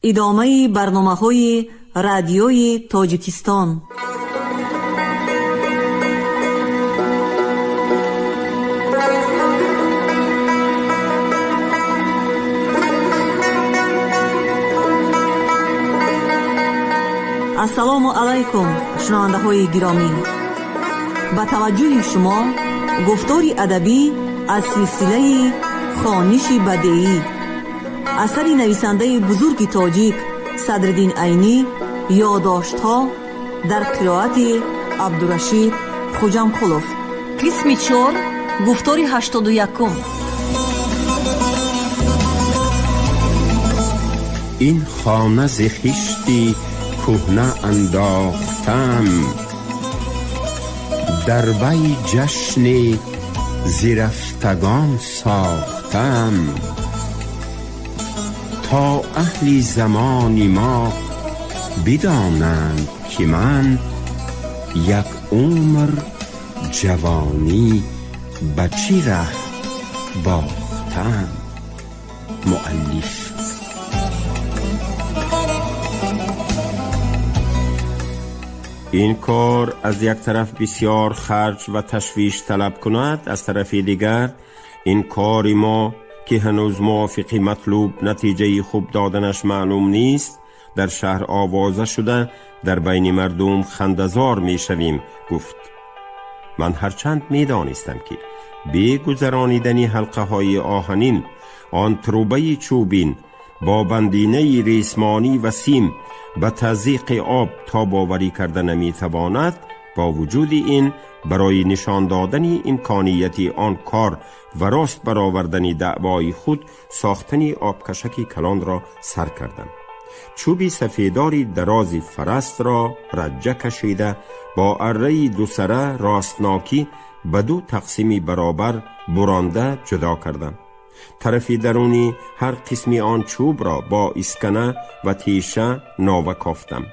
Идомаи барномаҳои Радиои Тоҷикистон. Ассалому алайкум, шунавандаҳои гиромӣ! Ба таваҷҷӯҳи шумо гуфтори адабӣ аз силсилаи «Хониши бадеӣ», асари нависандаи бузурги тоҷик Садриддин Айнӣ, «Ёдоштҳо», дар қироати Абдурашид Хуҷамқулов. Қисми чор, гуфтори 81-ум. Ин хона зи хишти кӯҳна андохтам, дар вай ҷашни зирафтагон сохтам, то аҳли замони мо бидонанд, ки ман як умр ҷавонӣ ба чӣ раҳ бохтам. Муаллиф. Ин кор аз як тараф бисёр харҷ ва ташвиш талаб кунад, аз тарафи дигар ин кори мо, ки ҳанӯз мувофиқи матлуб натиҷаи хуб доданаш маълум нест, дар шаҳр овоза шуда, дар байни мардум хандазор мешавем, гуфт. Ман ҳарчанд медонистам, ки бе гузаронидани ҳалқаҳои оҳанин он трубаи чӯбин бо бандинаи ресмонӣ ва сим ба тазйиқи об тобоварӣ карда наметавонад, бо вуҷуди ин барои нишон додани имконияти он кор ва рост баровардани даъвои худ сохтани обкашаки калонро сар кардам. Чӯби сафедори дарози фарастро раҷҷа кашида, бо арраи дусара ростнокӣ ба ду тақсими баробар буронда ҷудо кардам. Тарафи дарунӣ ҳар қисми он чӯбро бо искана ва теша нова кофтам.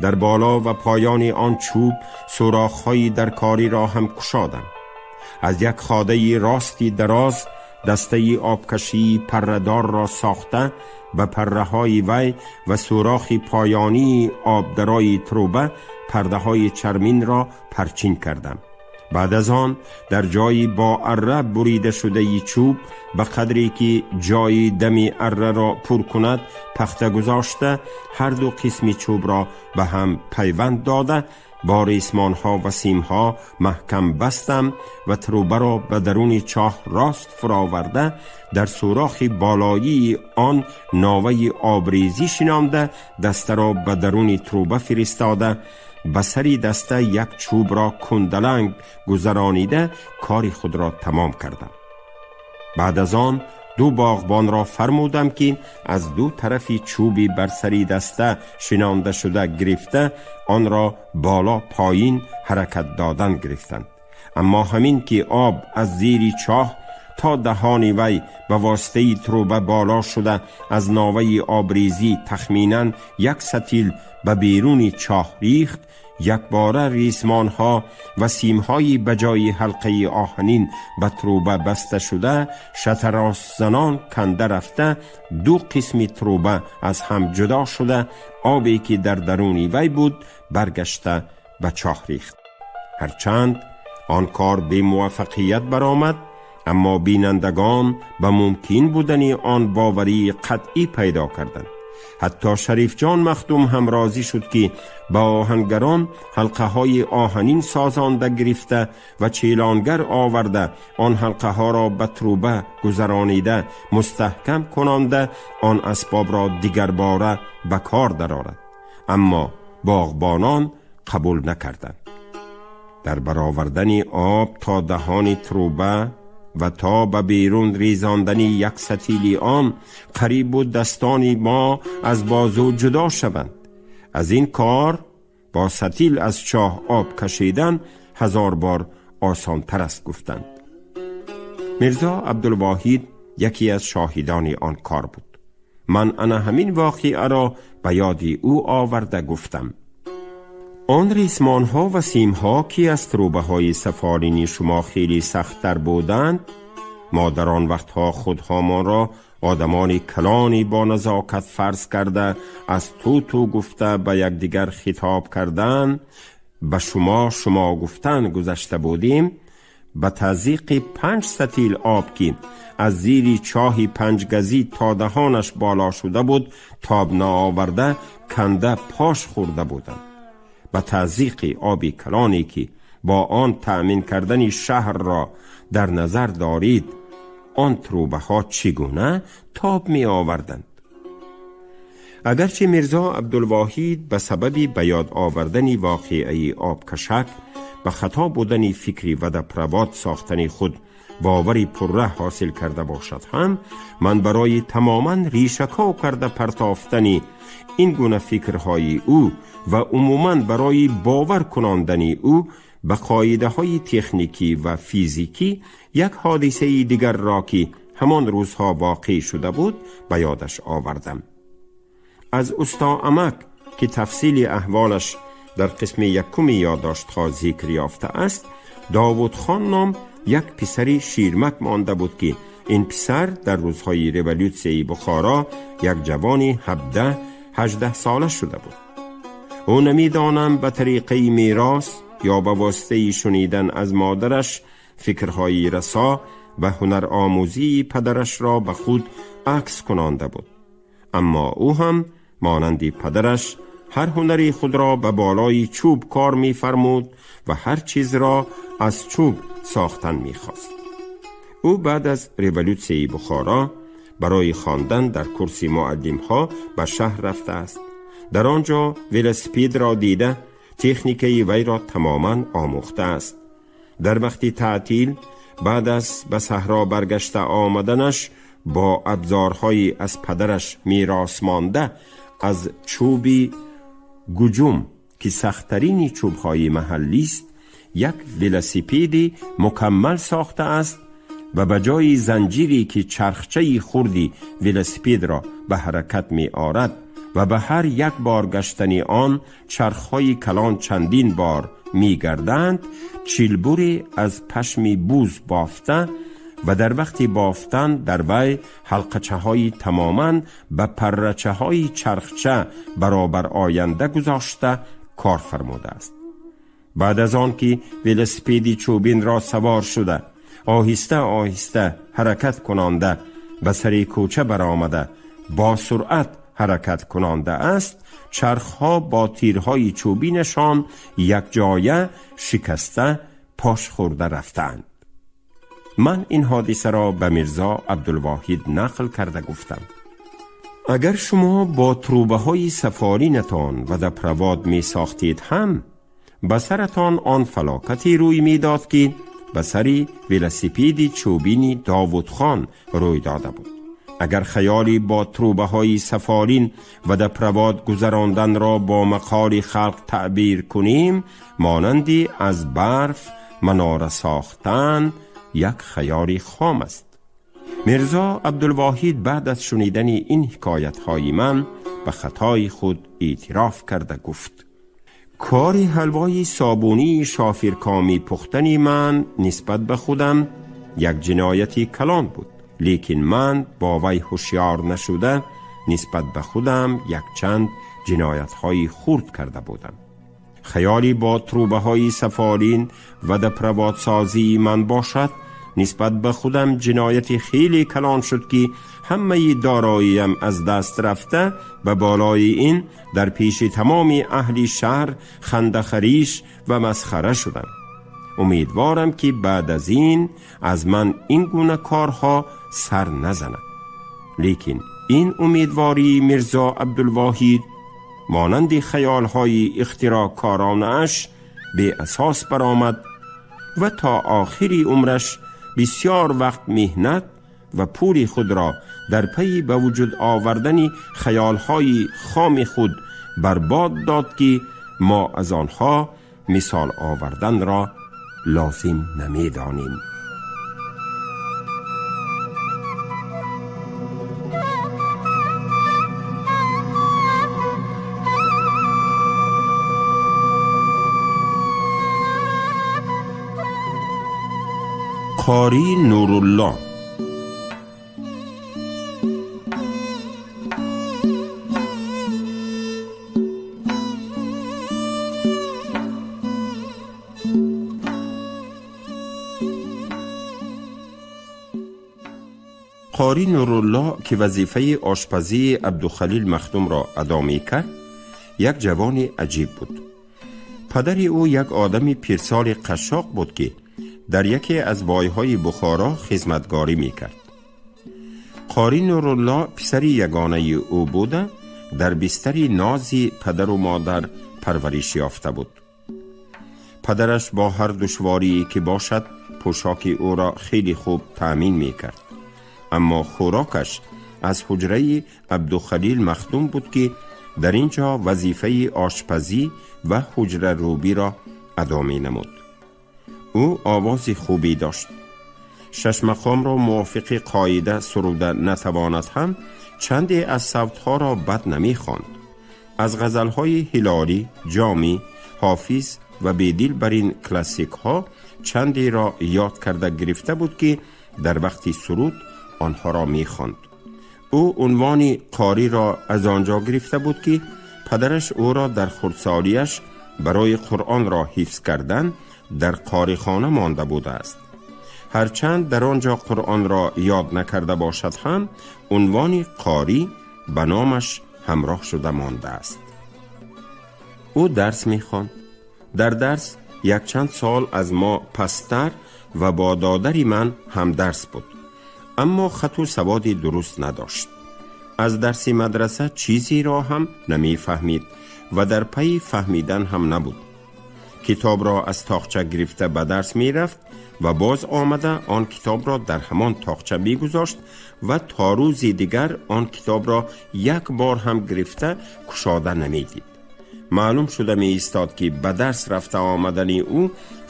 Дар боло ва поёни он чӯб сӯрохҳои даркориро ҳам кушодам. Аз як ходаи рости дароз дастаи обкашии паррадорро сохта, ба парраҳои вай ва сӯрохи поёнии обдарои труба пардаҳои чарминро парчин кардам. Баъд аз он дар ҷои бо арра бурида шудаи чӯб ба қадре ки ҷои дами арраро пур кунад пахта гузошта, ҳар ду қисми чӯбро ба ҳам пайванд дода, бо ресмонҳо ва симҳо маҳкам бастам ва трубаро ба даруни чоҳ рост фуроварда, дар сӯрохи болоии он новаи обрезӣ шинонда, дастаро ба даруни труба фиристода, ба сари даста як чӯбро кундаланг гузаронида, кори худро тамом кардам. Баъд аз он ду боғбонро фармудам, ки аз ду тарафи чӯби бар сари даста шинонда шуда гирифта, онро боло поин ҳаракат додан гирифтанд. Аммо ҳамин ки об аз зири чоҳ то даҳони вай ба воситаи труба боло шуда, аз новаи обрезӣ тахминан як сатил ба беруни чоҳ рихт, якбора ресмонҳо ва симҳои ба ҷои ҳалқаи оҳанин ба труба баста шуда шатаросзанон канда рафта, ду қисми труба аз ҳам ҷудо шуда, обе ки дар даруни вай буд баргашта ба чоҳ рихт. Ҳарчанд он кор бемуваффақият баромад, аммо бинандагон ба мумкин будани он боварии қатъӣ пайдо карданд. Ҳатто Шарифҷон Махдум ҳам розӣ шуд, ки ба оҳангарон ҳалқаҳои оҳанин созонда гирифта ва челонгар оварда, он ҳалқаҳоро ба труба гузаронида, мустаҳкам кунонда, он асбобро дигарбора ба кор дарорад. Аммо боғбонон қабул накарданд. Дар баровардани об то даҳони труба ва то ба берун резондани як сатили он қариб буд дастони мо аз бозу ҷудо шаванд. Аз ин кор бо сатил аз чоҳ об кашидан ҳазор бор осонтар аст, гуфтанд. Мирзо Абдулвоҳид яке аз шоҳидони он кор буд. Ман ана ҳамин воқеаро ба ёди ӯ оварда гуфтам: он ресмонҳо ва симҳо, ки аз трубаҳои сафолини шумо хеле сахттар буданд, мо дар он вақтҳо худҳомонро Одамони калони бо назокат фарз карда аз ту гуфта ба якдигар хитоб кардан, ба шумо шумо гуфтан гузашта будем, ба тазйиқи 5 сатил об ки аз зири чоҳи панҷгазӣ то даҳонаш боло шуда буд тоб наоварда канда пош хӯрда буданд. Ба тазйиқи оби калоне ки бо он таъмин кардани шаҳрро дар назар дорид, он трубаҳо чӣ гуна тоб меоварданд? Агарчи Мирзо Абдулвоҳид ба сабаби ба ёд овардани воқеаи обкашак ба хато будани фикри водопровод сохтани худ бовари пурра ҳосил карда бошад ҳам, ман барои тамоман решаков карда партофтани ин гуна фикрҳои ӯ ва умуман барои бовар кунондани ӯ ба қоидаҳои техникӣ ва физикӣ як ҳодисаи дигарро ки ҳамон рӯзҳо воқеъ шуда буд ба ёдаш овардам. Аз усто Амак ки тафсили аҳволаш дар қисми якуми ёддоштҳо зикр ёфтааст, Довудхон ном як писари ширмак монда буд ки ин писар дар рӯзҳои революсияи Бухоро як ҷавони 17-18 сола шуда буд. Ӯ намедонам ба тариқаи мерос ё ба воситаи шунидан аз модараш фикрҳои расо ва ҳунаромӯзии падарашро ба худ акс кунонда буд, аммо ӯ ҳам монанди падараш ҳар ҳунари худро ба болои чӯб кор мефармуд ва ҳар чизро аз чӯб сохтан мехост. Ӯ баъд аз революсияи Бухоро барои хондан дар курси муаллимҳо ба шаҳр рафтааст. Дар он ҷо велосипедро дида техникаи вайро тамоман омӯхтааст. Дар вақти таътил баъд аз ба саҳро баргашта омаданаш бо абзорҳои аз падараш мерос монда аз чӯби гуҷум ки сахттарини чӯбҳои маҳаллист як велосипеди мукаммал сохтааст ва ба ҷои занҷире ки чархчаи хурди велосипедро ба ҳаракат меорад ва ба ҳар як бор гаштани он чархҳои калон чандин бор мегарданд, чилбуре аз пашми буз бофта ва дар вақти бофтан дар вай ҳалқачаҳои тамоман ба паррачаҳои чархча баробар оянда гузошта кор фармудааст. Баъд аз он ки велосипеди чӯбинро савор шуда оҳиста оҳиста ҳаракат кунонда ба сари кӯча баромада бо суръат ҳаракат кунонда аст, чархҳо бо тирҳои чӯбинашон якҷоя шикаста пош хӯрда рафтаанд. Ман ин ҳодисаро ба Мирзо Абдулвоҳид нақл карда гуфтам: агар шумо бо трубаҳои сафоринатон водопровод месохтед ҳам ба саратон он фалокате рӯй медод ки ба сари велосипеди чӯбини Довудхон рӯй дода буд. Агар хаёли бо трубаҳои сафорин водопровод гузаронданро бо мақоли халқ таъбир кунем, монанди аз барф манора сохтан як хаёли хом аст. Мирзо Абдулвоҳид баъд аз шунидани ин ҳикоятҳои ман ба хатои худ эътироф карда гуфт: кори ҳалвои собунии шофиркомӣ пухтани ман нисбат ба худам як ҷинояти калон буд, лекин ман бо вай ҳушёр нашуда нисбат ба худам якчанд ҷиноятҳои хурд карда будам. Хаёли бо трубаҳои сафолин водопроводсозии ман бошад нисбат ба худам ҷинояти хеле калон шуд ки ҳамаи дороиям аз даст рафта, ба болои ин дар пеши тамоми аҳли шаҳр хандахариш ва масхара шудам. Умедворам ки баъд аз ин аз ман ин гуна корҳо сар назанад. Лекин ин умедвории Мирзо Абдулвоҳид монанди хаёлҳои ихтироъкоронааш беасос баромад ва то охири умраш бисёр вақт меҳнат ва пули худро дар пайи ба вуҷуд овардани хаёлҳои хоми худ барбод дод ки мо аз онҳо мисол оварданро лозим намедонем. Қори Нурулло. Қори Нурулло, ки вазифаи ошпазии Абдухалил Махдумро адо мекард, як ҷавони аҷиб буд. Падари ӯ як одами пирсоли қашшоқ буд, ки дар яке аз бойҳои Бухоро хизматгорӣ мекард. Қори Нурулло писари ягонаи ӯ буда, дар бистари нози падару модар парвариш ёфта буд. Падараш бо ҳар душворие ки бошад, пӯшоки ӯро хеле хуб таъмин мекард, аммо хӯрокаш аз ҳуҷраи Абдухалил Махдум буд, ки дар ин ҷо вазифаи ошпазӣ ва ҳуҷрарӯбиро адо менамуд. Ӯ овози хубе дошт. Шашмақомро мувофиқи қоида суруда натавонад ҳам, чанде аз савтҳоро бад намехонд. Аз ғазалҳои Ҳилолӣ, Ҷомӣ, Ҳофиз ва Бедил бар ин классикҳо чандеро ёд карда гирифта буд, ки дар вақти суруд онҳоро мехонд. Ӯ унвони қориро аз он ҷо гирифта буд, ки падараш ӯро дар хурдсолиаш барои Қуръонро ҳифз кардан дар қорихона монда будааст. Ҳарчанд дар он ҷо Қуръонро ёд накарда бошад ҳам, унвони қорӣ ба номаш ҳамроҳ шуда мондааст. Ӯ дарс мехонд. Дар дарс якчанд сол аз мо пасттар ва бо додари ман ҳамдарс буд, аммо хату саводи дуруст надошт. Аз дарси мадраса чизеро ҳам намефаҳмид ва дар пайи фаҳмидан ҳам набуд. Китобро аз тоқча гирифта ба дарс мерафт ва боз омада он китобро дар ҳамон тоқча мегузошт ва то рӯзи дигар он китобро як бор ҳам гирифта кушода намедид. Маълум шуда меистод, ки ба дарс рафта омадани ӯ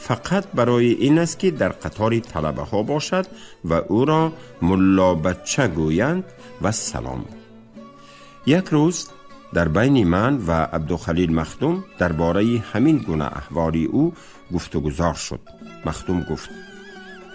фақат барои ин аст, ки дар қатори талабаҳо бошад ва ӯро муллобачча гӯянд ва салом. Як рӯз дар байни ман ва Абдухалил Махдум дар бораи ҳамин гуна аҳволи ӯ гуфтугузор шуд. Махдум гуфт: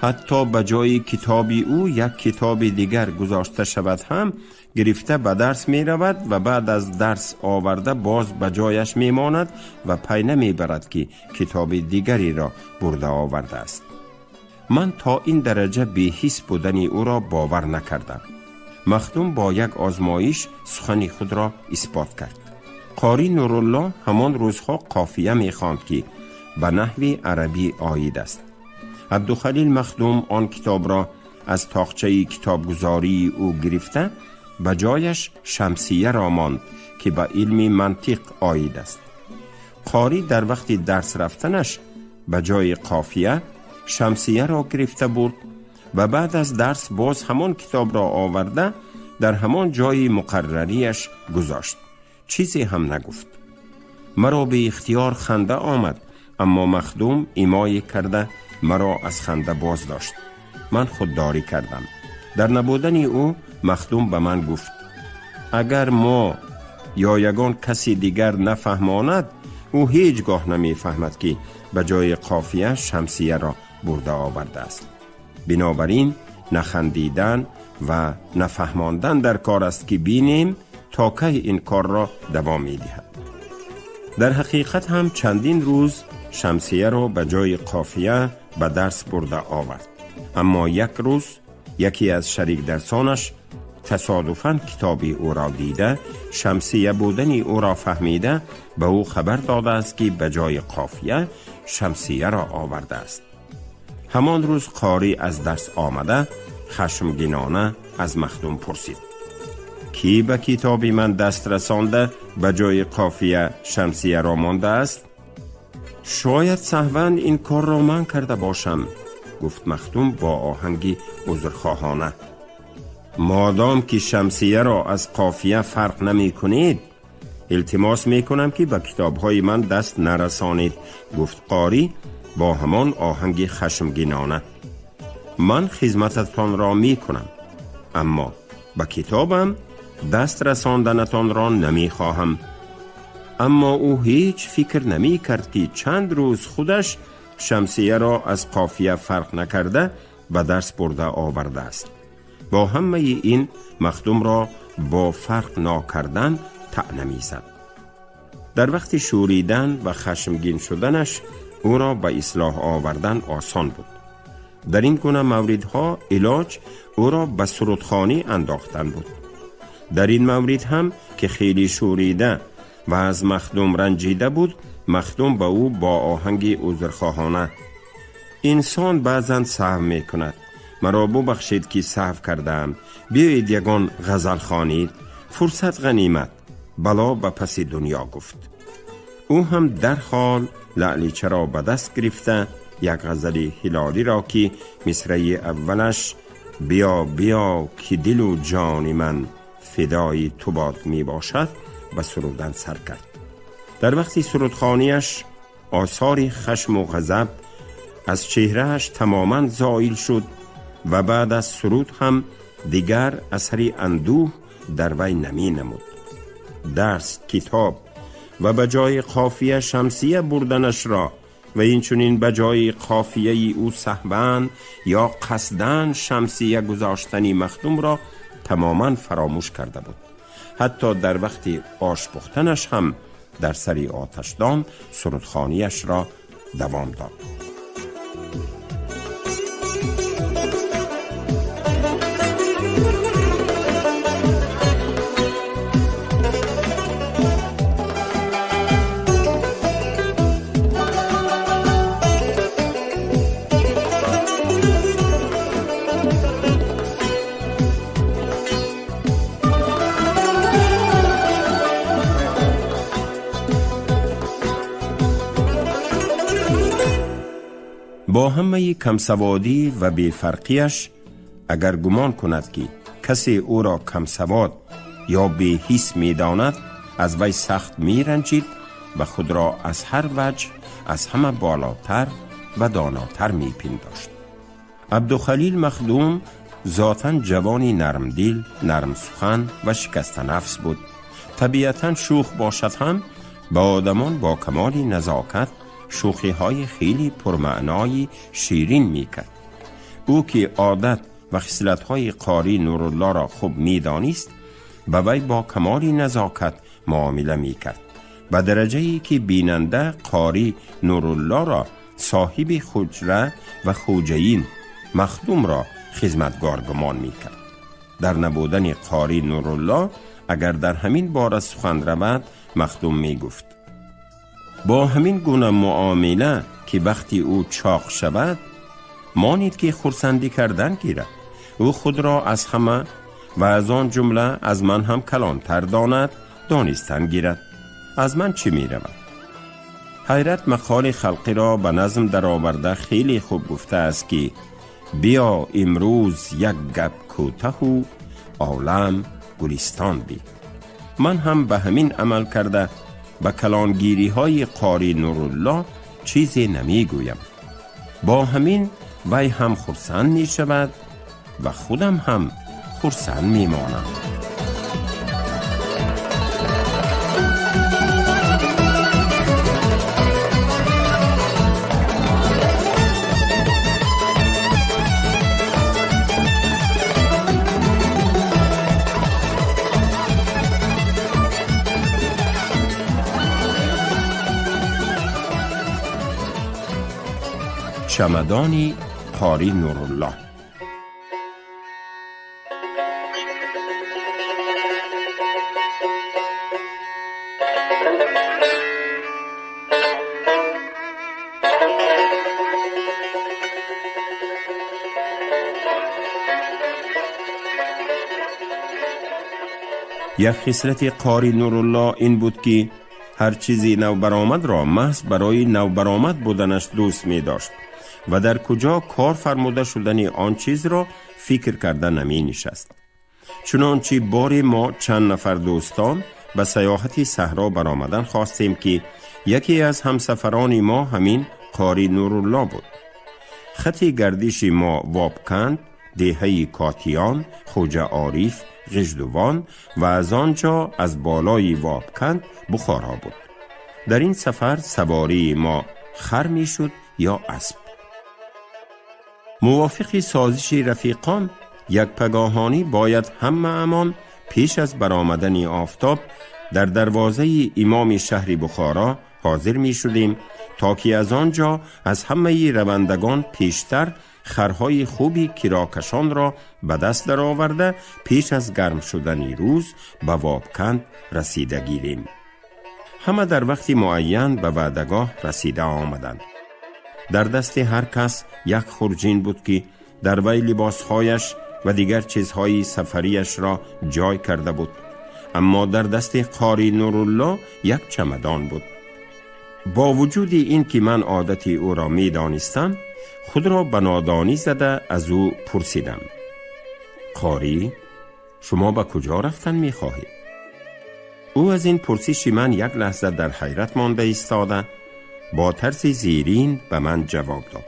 «Ҳатто ба ҷои китоби ӯ як китоби дигар гузошта шавад ҳам, гирифта ба дарс меравад ва баъд аз дарс оварда боз ба ҷояш мемонад ва пай намебарад, ки китоби дигареро бурда овардааст». Ман то ин дараҷа беҳис будани ӯро бовар накардам. Махдум бо як озмоиш сухани худро исбот кард. Қори Нурулло ҳамон рӯзҳо қофия мехонд, ки ба наҳви арабӣ оид аст. Абдухалил Махдум он китобро аз тоқчаи китобгузории ӯ гирифта, ба ҷояш Шамсияро монд, ки ба илми мантиқ оид аст. Қорӣ дар вақти дарс рафтанаш ба ҷои қофия Шамсияро гирифта бурд ва баъд аз дарс боз ҳамон китобро оварда, дар ҳамон ҷои муқаррариаш гузошт. Чизе ҳам нагуфт. Маро беихтиёр ханда омад, аммо Махдум имое карда маро аз ханда боз дошт. Ман худдорӣ кардам. Дар набудани ӯ Махдум ба ман гуфт: «Агар мо ё ягон каси дигар нафаҳмонад, ӯ ҳеҷ гоҳ намефаҳмад, ки ба ҷои қофия Шамсияро бурда овардааст. Бинобар ин нахандидан ва нафаҳмондан дар кор аст, ки бинем то кай ин корро давом медиҳад». Дар ҳақиқат ҳам чандин рӯз Шамсияро ба ҷои қофия ба дарс бурда овард, аммо як рӯз яке аз шарикдарсонаш тасодуфан китоби ӯро дида, Шамсия будани ӯро фаҳмида, ба ӯ хабар додааст, ки ба ҷои қофия Шамсияро овардааст. Ҳамон рӯз қорӣ аз дарс омада, хашмгинона аз Махдум пурсид: «Кӣ ба китоби ман даст расонда, ба ҷои қофия Шамсияро мондааст?» «Шояд саҳван ин корро ман карда бошам», гуфт Махдум бо оҳанги узрхоҳона. «Модом ки Шамсияро аз қофия фарқ намекунед, илтимос мекунам, ки ба китобҳои ман даст нарасонед», гуфт қорӣ бо ҳамон оҳанги хашмгинона. «Ман хизмататонро мекунам, аммо ба китобам даст расонданатонро намехоҳам». Аммо ӯ ҳеҷ фикр намекард, ки чанд рӯз худаш Шамсияро аз қофия фарқ накарда ба дарс бурда овардааст. Бо ҳамаи ин Махдумро бо фарқ нокардан таъна мезад. Дар вақти шӯридан ва хашмгин шуданаш ӯро ба ислоҳ овардан осон буд. Дар ин гуна мавридҳо илоҷ ӯро ба сурудхонӣ андохтан буд. Дар ин маврид ҳам ки хеле шӯрида ва аз Махдум ранҷида буд, Махдум ба ӯ бо оҳанги узрхоҳона: инсон баъзан саҳв мекунад, маро бубахшед ки саҳв кардаам, биёед ягон ғазал хонед, фурсат ғанимат, бало ба паси дунё гуфт. Ӯ ҳам дарҳол лаъличаро ба даст гирифта як ғазали ҳилолиро ки мисраи аввалаш биё биё ки дилу ҷони ман фидои ту бод мебошад ба сурудан сар кард. Дар вақти сурудхонияш осори хашму ғазаб аз чеҳрааш тамоман зоил шуд ва баъд аз суруд ҳам дигар асари андӯҳ дар вай наменамуд. Дарс, китоб ва ба ҷои қофия шамсия бурданашро ва инчунин ба ҷои қофияи ӯ саҳван ё қасдан шамсия гузоштани Махдумро тамоман фаромӯш карда буд. Ҳатто дар вақти ош пухтанаш ҳам дар сари оташдон сурудхонияшро давом дод. Бо ҳамаи камсаводӣ ва бефарқияш агар гумон кунад ки касе ӯро камсавод ё беҳис медонад, аз вай сахт меранҷид ва худро аз ҳар ваҷҳ аз ҳама болотар ва донотар мепиндошт. Абдухалил Махдум зотан ҷавони нармдил, нармсухан ва шикастанафс буд. Табиатан шӯх бошад ҳам ба одамон бо камоли назокат шӯхиҳои хеле пурмаънои ширин мекард. Ӯ ки одат ва хислатҳои қори Нуруллоро хуб медонист, ба вай бо камоли назокат муомила мекард, ба дараҷае ки бинанда қори Нуруллоро соҳиби хуҷра ва хоҷаин, Махдумро хизматгор гумон мекард. Дар набудани қори Нурулло агар дар ҳамин бора сухан равад, Махдум мегуфт: бо ҳамин гуна муомила ки вақти ӯ чоқ шавад, монед ки хурсандӣ кардан гирад. Ӯ худро аз ҳама ва аз он ҷумла аз ман ҳам калонтар донад, донистан гирад. Аз ман чӣ меравад? Ҳайрат мақоли халқиро ба назм дароварда хеле хуб гуфтааст ки биё имрӯз як гап кӯтаҳу олам гулистон бӣ. Ман ҳам ба ҳамин амал карда ба калонгириҳои қори Нурулло чизе намегӯям. Бо ҳамин вай ҳам хурсанд мешавад ва худам ҳам хурсанд мемонам. Чамадони қори Нурулло. Як хислати қори Нурулло ин буд ки ҳар чизи навбаромадро маҳз барои навбаромад буданаш дӯст медошт ва дар куҷо кор фармуда шудани он чизро фикр карда наменишаст. Чунончи боре мо чанд нафар дӯстон ба саёҳати саҳро баромадан хостем ки яке аз ҳамсафарони мо ҳамин қори Нурулло буд. Хати гардиши мо Вобканд, деҳаи Котиён, Хоҷа Ориф, Ғиждувон ва аз он ҷо аз болои Вобканд Бухоро буд. Дар ин сафар савории мо хар мешуд ё асп. Мувофиқи созиши рафиқон як пагоҳонӣ бояд ҳамаамон пеш аз баромадани офтоб дар дарвозаи имоми шаҳри Бухоро ҳозир мешудем то ки аз он ҷо аз ҳамаи равандагон пештар Харҳои хуби кирокашонро ба даст дароварда, пеш аз гарм шудани рӯз ба Вобканд расида гирем. Ҳама дар вақти муайян ба ваъдагоҳ расида омаданд. Дар дасти ҳар кас як хурҷин буд, ки дар вай либосҳояш ва дигар чизҳои сафарияшро ҷой карда буд, аммо дар дасти Қори Нурулло як чамадон буд. Бо вуҷуди ин ки ман одати ӯро медонистам, худро ба нодонӣ зада аз ӯ пурсидам: «Қорӣ, шумо ба куҷо рафтан мехоҳед?» Ӯ аз ин пурсиши ман як лаҳза дар ҳайрат монда истода, бо тарзи зерин ба ман ҷавоб дод: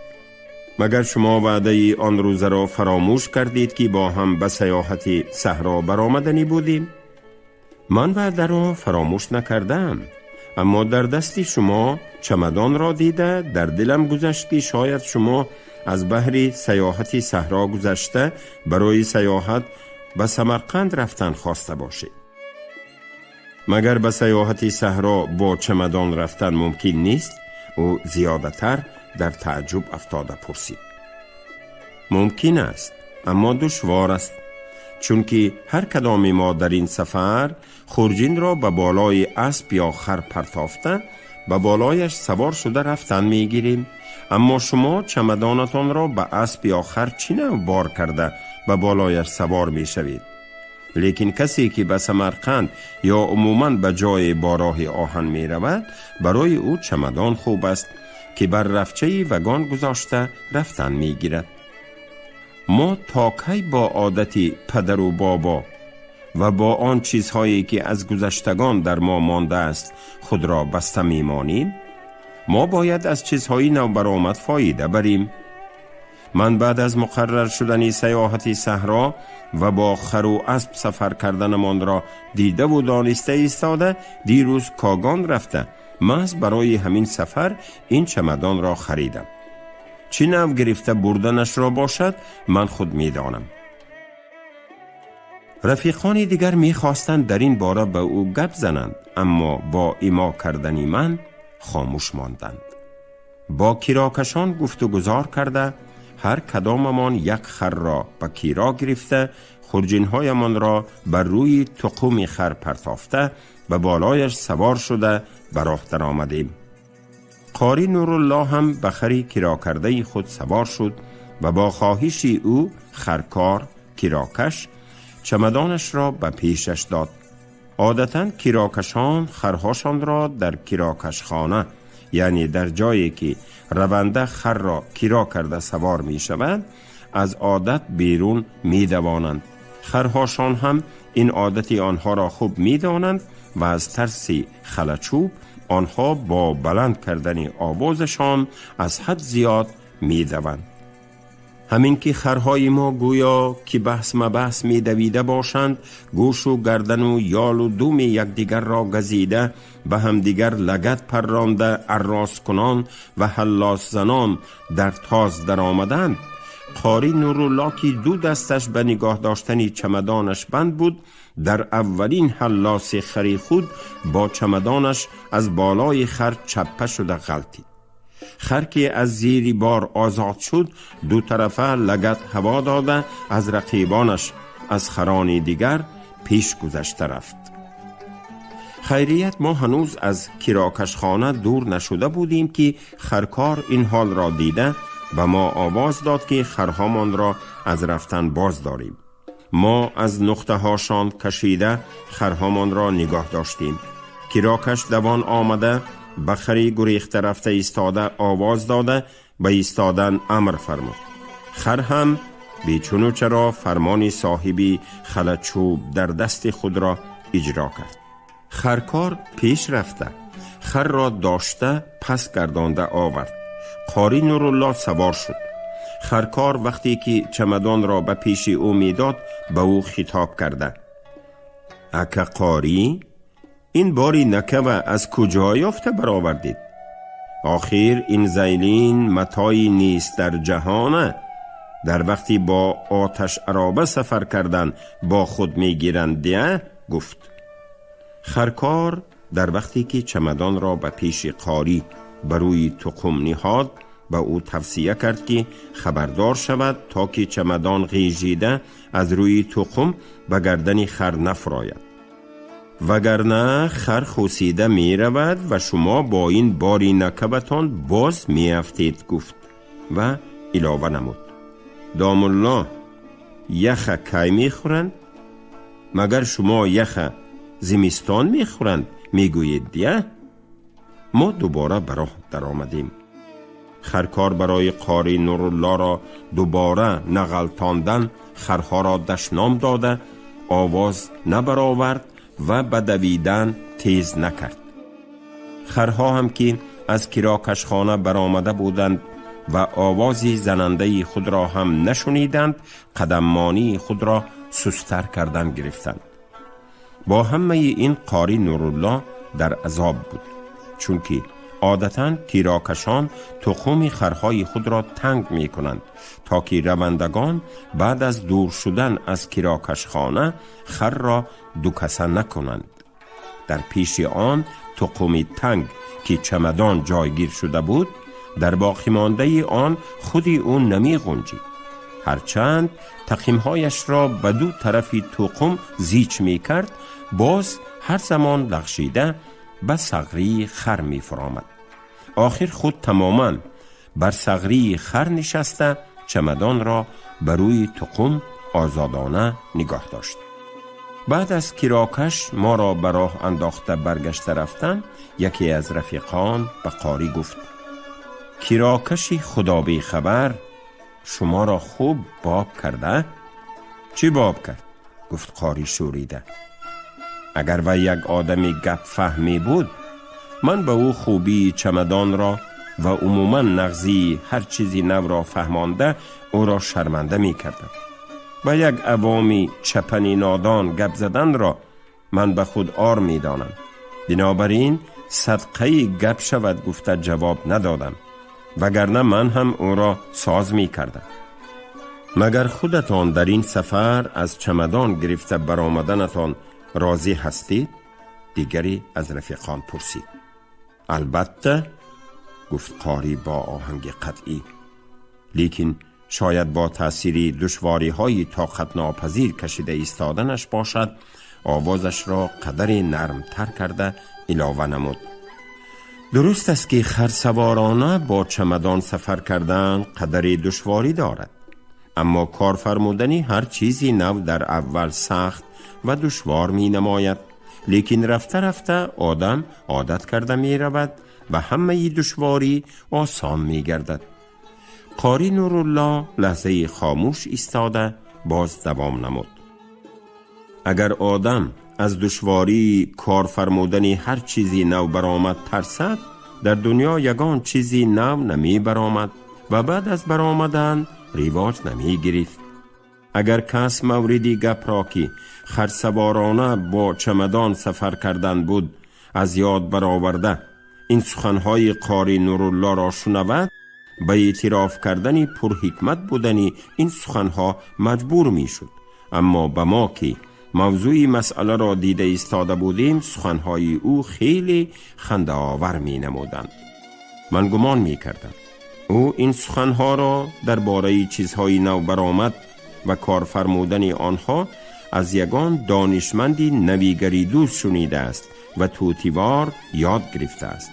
«Магар шумо ваъдаи он рӯзаро фаромӯш кардед, ки бо ҳам ба саёҳати саҳро баромаданӣ будем?» «Ман ваъдаро фаромӯш накардаам, аммо дар дасти шумо чамадонро дида, дар дилам гузашт, ки шояд шумо аз баҳри саёҳати саҳро гузашта, барои саёҳат ба Самарқанд рафтан хоста бошед. Магар ба саёҳати саҳро бо чамадон рафтан мумкин нест?» Ӯ зиёдатар дар тааҷҷуб афтода пурсид. «Мумкин аст, аммо душвор аст, чунки ҳар кадоми мо дар ин сафар хурҷинро ба болои асп ё хар партофта, ба болояш савор шуда рафтан мегирем. Аммо шумо чамадонатонро ба асп ё хар чӣ навъ бор карда, ба болояш савор мешавед? Лекин касе ки ба Самарқанд ё умуман ба ҷое бо роҳи оҳан меравад, барои ӯ чамадон хуб аст, ки бар рафчаи вагон гузошта рафтан мегирад. Мо то кай бо одати падару бобо ва бо он чизҳое ки аз гузаштагон дар мо мондааст, худро баста мемонем? Мо бояд аз чизҳои навбаромад фоида барем. Ман баъд аз муқаррар шудани саёҳати саҳро ва бо хару асп сафар карданамонро дидаву дониста истода, дирӯз Когон рафта, маҳз барои ҳамин сафар ин чамадонро харидам. Чӣ навъ гирифта бурданашро бошад, ман худ медонам». Рафиқони дигар мехостанд дар ин бора ба ӯ гап зананд, аммо бо имо кардани ман хомӯш монданд. Бо кирокашон гуфтугузор карда, ҳар кадомамон як харро ба киро гирифта, хурҷинҳоямонро бар рӯи туқуми хар партофта, ба болояш савор шуда, ба роҳ даромадем. Қори Нурулло ҳам ба хари кирокардаи худ савор шуд ва бо хоҳиши ӯ харкор кирокаш чамадонашро ба пешаш дод. Одатан кирокашон харҳошонро дар кирокашхона, яъне дар ҷое ки раванда харро киро карда савор мешавад, аз одат берун медавонанд. Харҳошон ҳам ин одати онҳоро хуб медонанд ва аз тарси халачӯб онҳо бо баланд кардани овозашон аз ҳад зиёд медаванд. Ҳамин ки харҳои мо гӯё ки баҳс мабаҳс медавида бошанд, гӯшу гардану ёлу думи якдигарро газида, ба ҳамдигар лагат парронда, арроскунон ва ҳаллосзанон дар тоз даромаданд, Қори Нурулло, ки ду дасташ ба нигоҳ доштани чамадонаш банд буд, дар аввалин ҳаллоси хари худ бо чамадонаш аз болои хар чаппа шуда ғалтид. Хар ки аз зири бор озод шуд, дутарафа лагат ҳаво дода, аз рақибонаш, аз харони дигар пеш гузашта рафт. Хайрият, мо ҳанӯз аз кирокашхона дур нашуда будем, ки харкор ин ҳолро дида, ба мо овоз дод, ки харҳомонро аз рафтан боз дорем. Мо аз нуқтаҳошон кашида, харҳомонро нигоҳ доштем. Кирокаш давон омада, ба хари гурехта рафта истода овоз дода, ба истодан амр фармуд. Хар ҳам бечуну чаро фармони соҳиби халачӯб дар дасти худро иҷро кард. Харкор пеш рафта, харро дошта, пас гардонда овард. Қори Нурулло савор шуд. Харкор вақте ки чамадонро ба пеши ӯ медод, ба ӯ хитоб карда: «Ака Қорӣ, ин бори накава аз куҷо ёфта баровардед? Охир ин зайлин матои нест дар ҷаҳона, дар вақти бо оташ ароба сафар кардан бо худ мегиранд дия», гуфт. Харкор дар вақте ки чамадонро ба пеши қорӣ ба рӯи туқум ниҳод, Ба ӯ тавсия кард, ки хабардор шавад, то ки чамадон ғижида аз рӯи туқум ба гардани хар нафурояд, вагарна хар хусида меравад ва шумо бо ин бори накабатон боз меафтед, гуфт ва илова намуд: домулло, яха кай мехӯранд? Магар шумо яха зимистон мехӯранд мегӯед, я? Мо дубора ба роҳ даромадем. Харкор барои қори Нуруллоро дубора нағалтондан харҳоро дашном дода овоз набаровард ва ба давидан тез накард. Харҳо ҳам, ки аз кирокашхона баромада буданд ва овози занандаи худро ҳам нашуниданд, қадаммонии худро сустар кардан гирифтанд. Бо ҳамаи ин қори Нурулло дар азоб буд, чунки одатан кирокашон туқуми харҳои худро танг мекунанд, то ки равандагон баъд аз дур шудан аз кирокашхона харро дукаса накунанд. Дар пеши он туқуми танг, ки чамадон ҷойгир шуда буд, дар боқимондаи он худи ӯ намеғунҷид. Ҳарчанд тақимҳояшро ба ду тарафи туқум зич мекард, боз ҳар замон лағшида ба сағрии хар мефуромад. Охир худ тамоман бар сағрии хар нишаста, чамадонро ба рӯи туқум озодона нигоҳ дошт. Баъд аз кирокаш моро ба роҳ андохта баргашта рафтан, яке аз рафиқон ба қорӣ гуфт: кирокаши худобехабар шуморо хуб боб карда? Чӣ боб кард? Гуфт қорӣ шӯрида. Агар вай як одами гапфаҳме буд, ман ба ӯ хубии чамадонро ва умуман нағзии ҳар чизи навро фаҳмонда, ӯро шарманда мекардам. Ба як авоми чапани нодон гап заданро ман ба худ ор медонам. Бинобар ин садқаи гап шавад гуфта ҷавоб надодам, вагарна ман ҳам ӯро соз мекардам. Магар худатон дар ин сафар аз чамадон гирифта баромаданатон розӣ ҳастед? Дигаре аз рафиқон пурсид. Албатта, гуфт қорӣ бо оҳанги қатъӣ, лекин шояд бо таъсири душвориҳои тоқатнопазир кашида истоданаш бошад, овозашро қадаре нармтар карда илова намуд: дуруст аст, ки харсаворона бо чамадон сафар кардан қадаре душворӣ дорад, аммо кор фармудани ҳар чизи нав дар аввал сахт ва душвор менамояд, лекин рафта рафта одам одат карда меравад ва ҳамаи душворӣ осон мегардад. Қорӣ Нурулло лаҳзаи хомӯш истода боз давом намуд: агар одам аз душвории кор фармудани ҳар чизи нав баромад тарсад, дар дунё ягон чизи нав намебаромад ва баъд аз баромадан ривоҷ намегирифт. Агар кас мавриди гапро, ки харсаворона бо чамадон сафар кардан буд, аз ёд бароварда ин суханҳои қори Нуруллоро шунавад, ба эътироф кардани пурҳикмат будани ин суханҳо маҷбур мешуд. Аммо ба мо, ки мавзӯи масъаларо дида истода будем, суханҳои ӯ хеле хандаовар менамуданд. Ман гумон мекардам, ӯ ин суханҳоро дар бораи чизҳои навбаромад ва корфармудани онҳо аз ягон донишманди навигаридӯст шунидааст ва тӯтивор ёд гирифтааст.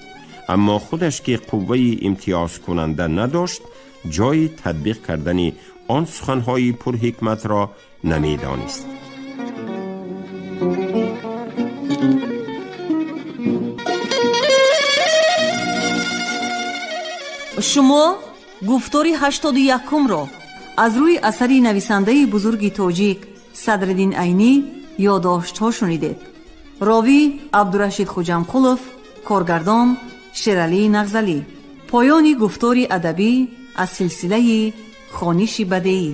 Аммо худаш, ки қувваи имтиёзкунанда надошт, ҷои татбиқ кардани он суханҳои пурҳикматро намедонист. Шумо гуфтори 81-умро аз рӯи асари нависандаи бузурги тоҷик Садриддин Айнӣ «Ёдоштҳо» шунидед. Ровӣ Абдурашид Хуҷамқулов, коргардон Шералӣ Нағзалӣ. Поёни гуфтори адабӣ аз силсилаи «Хониши бадеӣ».